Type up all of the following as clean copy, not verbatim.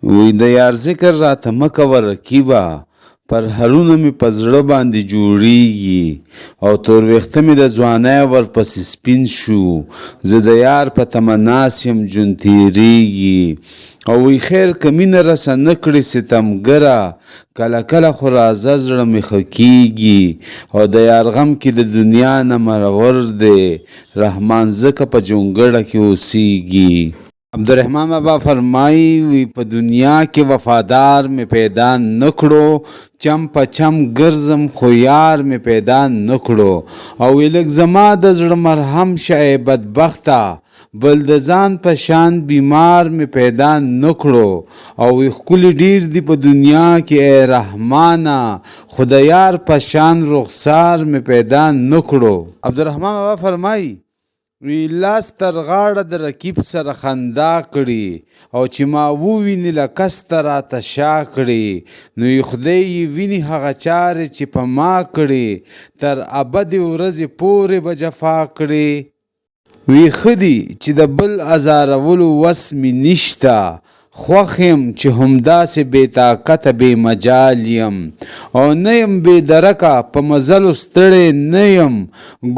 وی د یار ذکر راته مه کوه رقیبه، پرهرونه مې په زړه باندې جوړیږي، او تور ویښته مې د ځوانۍ ورپسې سپین شو، زه د یار په تمه ناست یم ژوند تیریږي. او وی خیر که مینه رسه نه کړې ستمګره، کله کله خو راځه زړه مې ښه کیږي، او د یار غم کې د دنیا نه مرور دی، رحمان ځکه په جونګړه کې اوسیږي. عبدالرحمن بابا فرمایي، وی په دنیا کې وفادار مې پیدا نه کړو، چم په چم ګرځم خو یار مې پیدا نه کړو. او وی لږ زما د زړه مرهم شه ای بدبخته، بل د ځان په شان بیمار مې پیدا نه کړو. او وی ښکلي ډیر دي په دنیا کې ای رحمانه، خو د یار په شان رخسار مې پیدا نه کړو. عبدالرحمن بابا فرمایي، وی لاس تر غاړه د رقیب سره خندا کړي، او چې ما وویني له کسته راته شا کړي، نو یې خدای یې ویني هغه چارې چې په ما کړي، تر ابدې ورځې پورې به جفا کړي. وی ښه دي چې د بل ازارولو وس مې نشته، خوښ یم چې همداسې بې طاقته بې مجال یم، او نه یم بې درکه په مزلو ستړی نه یم،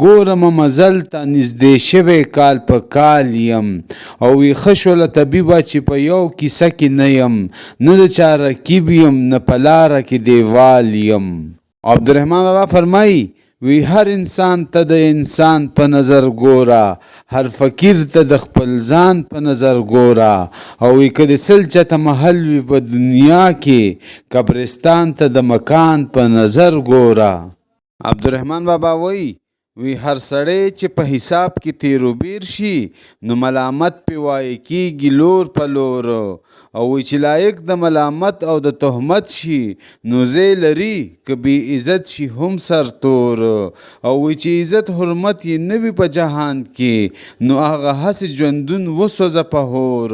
ګورمه مزل ته نږدې شوی کال په کال یم. او وی ښه شوله طبیبه چې په یو کیسه کې نه یم، نه د چا رقیب یم نه په لاره کې دیوال یم. عبدالرحمن بابا فرمایي، وی هر انسان ته د انسان په نظر ګوره، هر فقیر ته د خپل ځان په نظر ګوره. او وی که د 100 چته محل وي په دنیا کې، قبرستان ته د مکان په نظر ګوره. عبدالرحمن بابا وایي، وی هر سړی چې په حساب کې تیروبیر شي، نو ملامت پې وایي کیږي لور په لور. او وی چې لایق د ملامت او د تهمت شي، نو ځای لري که بې عزت شي هم سر تور. او وی چې عزت حرمت یې نه وي په جهان کې، نو هغه هسې ژوندون وسوځه په هور.